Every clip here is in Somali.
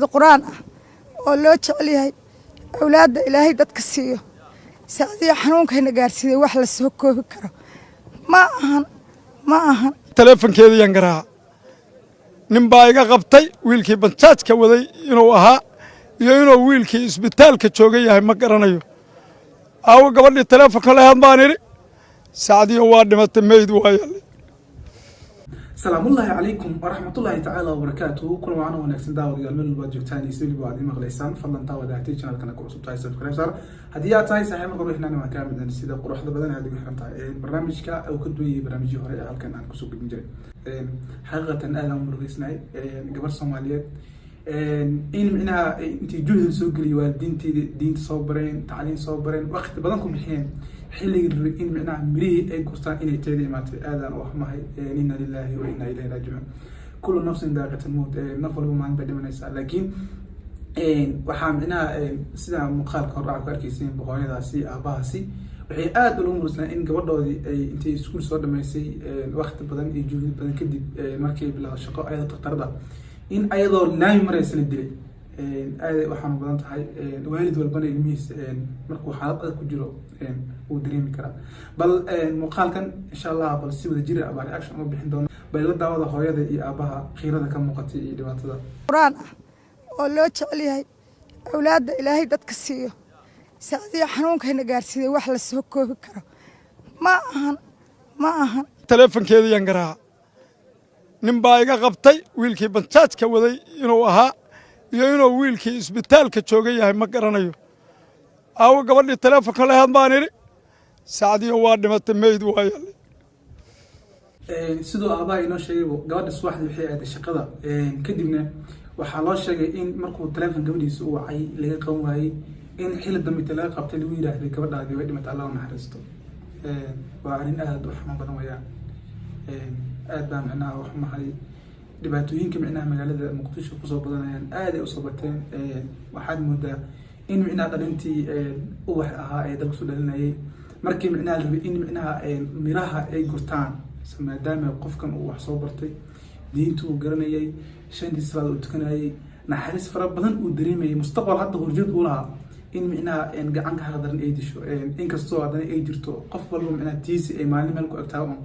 Qur-aan ah oo loo jecel yahay awlaadda Ilaahay dadka siiyo. Saacadiyo xanuunkayna gaarsiiyey wax la soo koobi karo ma ahan, ma ahan. Taleefonkeeda yaan garaaca, nin baa iga qabtay. Wiilkii banjaajka waday inuu ahaa iyo inuu wiilkii isbitaalka jooga yahay ma garanayo. Aawo gabadhii taleefonka lahayd baan idhi. Sacdiyo waa dhimatay, meyd waa. Salaamullaahi calaykum waraxmatullaahi tacaala wabarakaatuhu. Kulan wacan wanaagsan, daawadayaal, meel walbaad joogtaan iyo si weliba aad ii maqlaysaan. Fadlan daawada, channelkana ku cusub tahay, subscribe saar. Haddii aad tahay saaxiib marka ruuxnaan, waan kaa midan sida quruxda badan aad ugu xiran tahay. Barnaamijka uu ka duwan yahay barnaamijyii hore ee halkan aan kusoo gudbin jiray, xaqiiqatan aad aan u murugeysnahay. Gabar Soomaaliyeed in micnaha intii juhdi soo geliyay, waalidiinteeda diinta soo bareen, tacliin soo bareen, waqti badan ku bixiyeen, xilligii rabay in micnaha mirihii ay gurtaan inay teeda imaatay, aadaan u xumahay. Inna lillahi wa inna ilayhi raajicuun. Kullu nafsin daa'iqatul mawt, naf walba maalin bay dhimanaysaa. Laakiin waxaa micnaha sida muuqaalka hordhaca ku arkayseen, boqoryadaasi, aabahaasi waxay aada ula murusnaa in gabadhoodii ay intay iskuul soo dhamaysay, waqti badan iyo juhdi badan kadib, markay bilowdo shaqo ayadoo daktarada, in ayadoo laami maraysa la dilay. Aaday u xanuun badan tahay. Waalid walbana ilmihiisa markuu xaalad adag ku jiro wuu dareemi karaa. Bal muuqaalkan, insha Allah, bal si wada jir ah baa reaction uga bixin doona. Bal la daawada hooyada iyo aabaha khiirada ka muuqatay iyo dhibaatada. Qur-aan ah oo loo jecel yahay awlaadda Ilaahay dadka siiyo. Saacadiyo xanuunkayna gaarsiiyey wax la soo koobi karo ma ahan, ma ahan. Taleefonkeeda yaan garaaca, nin baa iga qabtay. Wiilkii banjaajka waday inuu ahaa iyo inuu wiilkii isbitaalka jooga yahay ma garanayo. Aawo gabadhii taleefonka lahayd baan idhi. Sacdiyo waa dhimatay, meyd waa. Siduu aabaha inoo sheegaybo, gabadha subaxdii waxay aaday shaqada. Kadibna waxaa loo sheegay in markuu taleefon gabadhiisa u wacay laga qaban waayey, in xilli dambe inta laga qabtay lagu yidhaahday gabadhaadii way dhimatay, Allah u naxariisto. Waa arrin aada u xanuun badan wayaan. Aad baa micnaha wax mahay. Dhibaatooyinka micnaha magaalada Muqdisho kusoo badanayaan, aad ay usoo bateen. Waxaad moodaa in micnaha dhalintii ubax ahaa ee dalka soo dhalinayay, markii micnaha la rabay in micnaha miraha ay gurtaan, maadaama qofkan uu wax soo bartay, diinta uu garanayay, shantii salaad uu tukanayay, naxariis fara badan uu dareemayay, mustaqbal hadda horjood uu lahaa, in micnaha gacan ka xaqdaran ay disho. Inkastoo haddana ay jirto qof walba micnaha tiisi ay maalin meel ku egtahay un.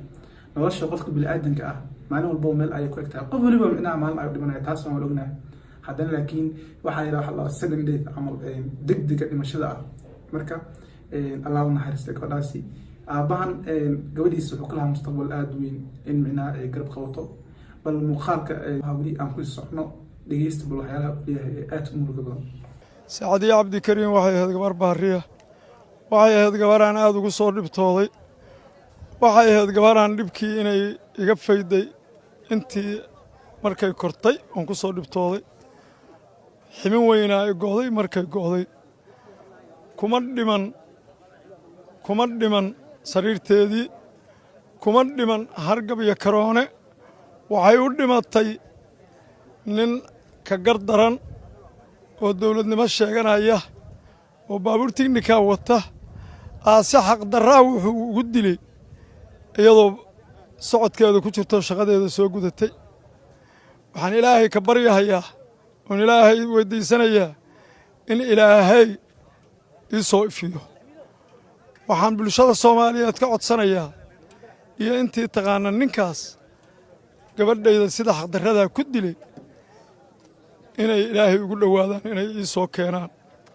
Nolosha qofka bini-aadanka ah maalin walba meel ayay ku egtahay. Qof waliba micnaha maalin ayuu dhimanaya, taas waan ognahay. Haddana laakiin waxaa yidhaha waxa la sudden death camal, degdega dhimashada ah. Marka Allah u naxariista gabadhaasi. Aabbahan gabadhiisa wuxuu ka lahaa mustaqbal aada weyn in micnaha ay garab qabato. Bal muuqaalka weli aan ku socno, dhegeysta bal waxyaalaha uu leeyahay ee aada u muruga badan. Sacdiye Cabdikariim waxay ahayd gabar baariya, waxay ahayd gabaraan aada ugu soo dhibtooday, waxay ahayd gabaraan dhibkii inay iga fayday intii markay kortay oon ku soo dhibtooday. Ximin weynaa i go'day markay go'day. Kuma dhiman, kuma dhiman sariirteedii, kuma dhiman hargab iyo karoone. Waxay u dhimatay nin ka gar daran oo dawladnimo sheeganaya oo baabuur tignikaa wata aase xaqdarraa wuxuu ugu dilay iyadoo socodkeeda ku jirto, shaqadeeda soo gudatay. Waxaan Ilaahay ka baryahayaa oon Ilaahay weydiisanayaa in Ilaahay ii soo ifiyo. Waxaan bulshada Soomaaliyeed ka codsanayaa iyo intii taqaana ninkaas gabadhayda sida xaqdarradaa ku dilay inay Ilaahay ugu dhowaadaan, inay ii soo keenaan,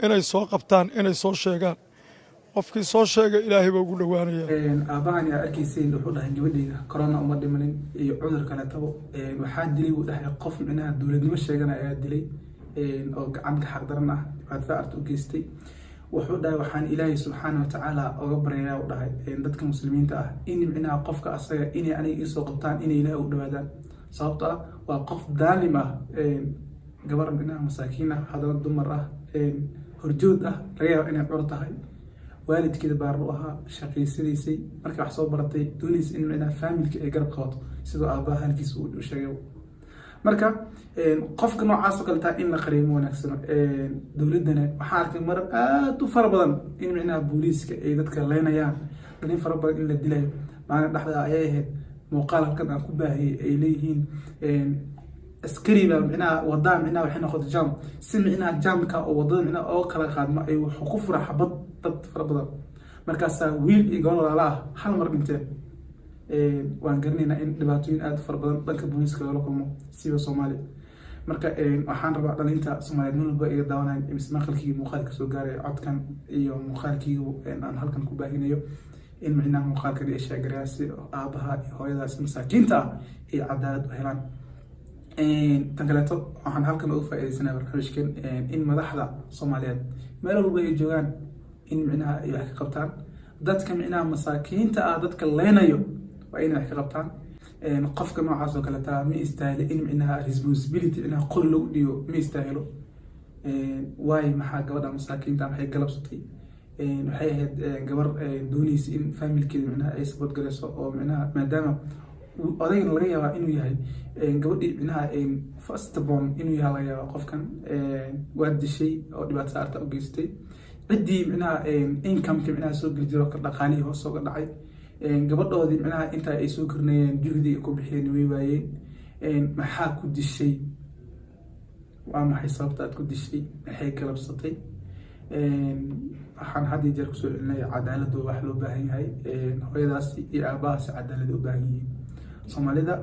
inay soo qabtaan, inay soo sheegaan. Qofkii soo sheega Ilaahay baa ugu dhowaanaya. Aabbahan yaa arkayseen wuxuu dhahay gabadhayda corona uma dhimanin iyo cudur kaleetaba. Waxaa dilay, buu dhahay, qof micnaha dowladnimo sheeganaya ayaa dilay oo gacan ka xaqdaran ah, dhibaatada arta u geystay. Wuxuu dhahay waxaan Ilaahay subxaana watacaala oga baryayaa, u dhahay, dadka muslimiinta ah in micnaha qofka asaga inay aniga iisoo qabtaan, inay Ilaahay u dhawaadaan, sababto ah waa qof daalim ah. Gabar micnaha masaakiin ah, haddana dumar ah, horjood ah, laga yaaba inay cur tahay, waalidkeeda baar u ahaa, shaqaysanaysay, markay wax soo baratay doonaysa in micnaha faamilka ay garab qabato, sidoo aabbaha halkiisa uu sheegay. Marka qofka noocaas oo kale taa in la qariyo ma wanaagsano. Dowladdana waxaan arkay marar aad u fara badan in micnaha booliiska ay dadka leynayaan, dhalin fara badan in la dilayo. Maalin dhexda ayay ahayd muuqaal halkan aan ku baahiyey ay leeyihiin. Askari baa micnaha wadaa, micnaha waxay noqotay jam, si micnaha jamka oo wadada micnaha oo kala qaadmo ay wuxuu ku fura xabad dad fara badan. Markaasaa wiil iyo gabadh walaala ah hal mar dhinteen. Waan garanaynaa in dhibaatooyin aada u fara badan dhanka booliiska loola kulmo, siba Soomaaliya. Marka waxaan rabaa dhalinta Soomaaliyeed meel walba iga daawanayan, mise maqalkii muuqaalka soo gaaraya, codkan iyo muuqaalkii aan halkan ku baahinayo, in micnaha muuqaalkan ay sheegarayaan si aabaha iyo hooyadaas masaakiinta ah ay cadaalad u helaan. Tan kaleeto, waxaan halkan uga faa'iidaysanaya barnaamijkan in madaxda Soomaaliyeed meel walba ay joogaan in micnaha ay wax ka qabtaan dadka micnaha masaakiinta ah. Dadka leenayo waa inay wax ka qabtaan. Qofka noocaas oo kale taa ma istaahilo in micnaha responsibility micnaha qori lagu dhigo, ma istaahilo. Waayo, maxaa gabadha masaakiinta, maxay galabsatay? Waxay ahayd gabar doonaysa in familkeeda micnaha ay support garayso, oo micnaha maadaama odaygan laga yaabaa inuu yahay gabadhii micnaha first born inuu yahay laga yaabaa. Qofkan waa dishay oo dhibaato saarta u geystay ciddii micnaha incomeka micnaha soo geli jiro, dhaqaalihii hoos sooga dhacay. Gabadhoodii micnaha inta ay soo korinayeen juhdi ay ku bixiyeen way waayeen. Maxaa ku dishay? Waa maxay sababta aad ku dishay? Maxay galabsatay? Waxaan had iyo jeer kusoo celinaya, cadaaladu wax loo baahan yahay. Hooyadaasi iyo aabahaasi cadaalad u baahan yihiin. Soomaalida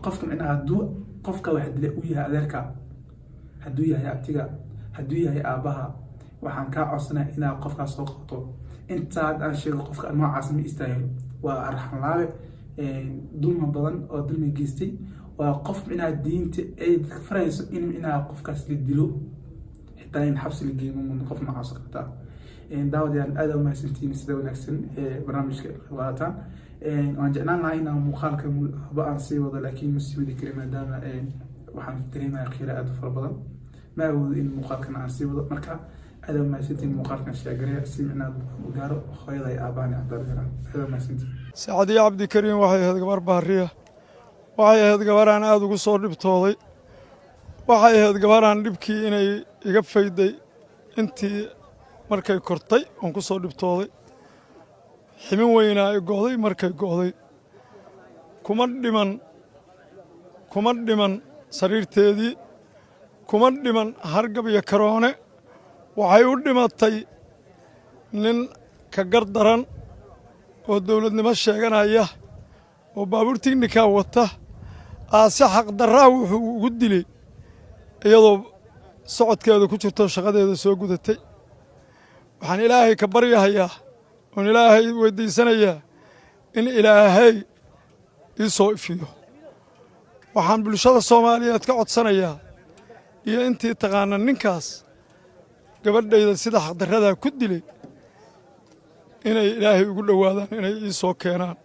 qofka micnaha hadduu qofka wax dilay uu yahay adeerka, hadduu yahay abtiga, hadduu yahay aabaha, waxaan kaa codsanaya inaad qofkaas soo qabto. Intaad aan sheego, qofka noocaas ma istaahilo. Waa arxanlaabe dulma badan oo dulmi geystay. Waa qof micnaha diinta ay dadka farayso in micnaha qofkaas la dilo, xitaa in xabsi la geeyo ma qof noocaas oo kaleta. Daawadayaal, aad u mahadsantihiin sida wanaagsan ee barnaamijka ay qayb qaadataan. Waan jeclaan lahaa inaan muuqaalka haba aan sii wado, laakiin ma sii wadi karin, maadaama waxaan dareemaya khiira aad u fara badan. Ma awoodo in muuqaalkan aan sii wado. Marka aad u mahadsantihiin. Muuqaalkan share gareeya si micnaha u gaaro hooyada iyo aabahan iyo cadaalad helaan. Aad u mahadsantihiin. Sacdiye Cabdikariim waxay ahayd gabar baariya. Waxay ahayd gabaraan aada ugu soo dhibtooday. Waxay ahayd gabaraan dhibkii inay iga fayday intii markay kortay oon ku soo dhibtooday. Ximin weynaa i go'day. Markay go'day kuma dhiman, kuma dhiman sariirteedii, kuma dhiman hargab iyo karoone. Waxay u dhimatay nin ka gar daran oo dawladnimo sheeganaya oo baabuur tignikaa wata aase xaqdarraa wuxuu ugu dilay, iyadoo socodkeeda ku jirto, shaqadeeda soo gudatay. Waxaan Ilaahay ka baryahayaa oon Ilaahay weydiisanayaa in Ilaahay ii soo ifiyo. Waxaan bulshada Soomaaliyeed ka codsanayaa iyo intii taqaana ninkaas gabadhayda sida xaqdarradaa ku dilay inay Ilaahay ugu dhowaadaan inay ii soo keenaan.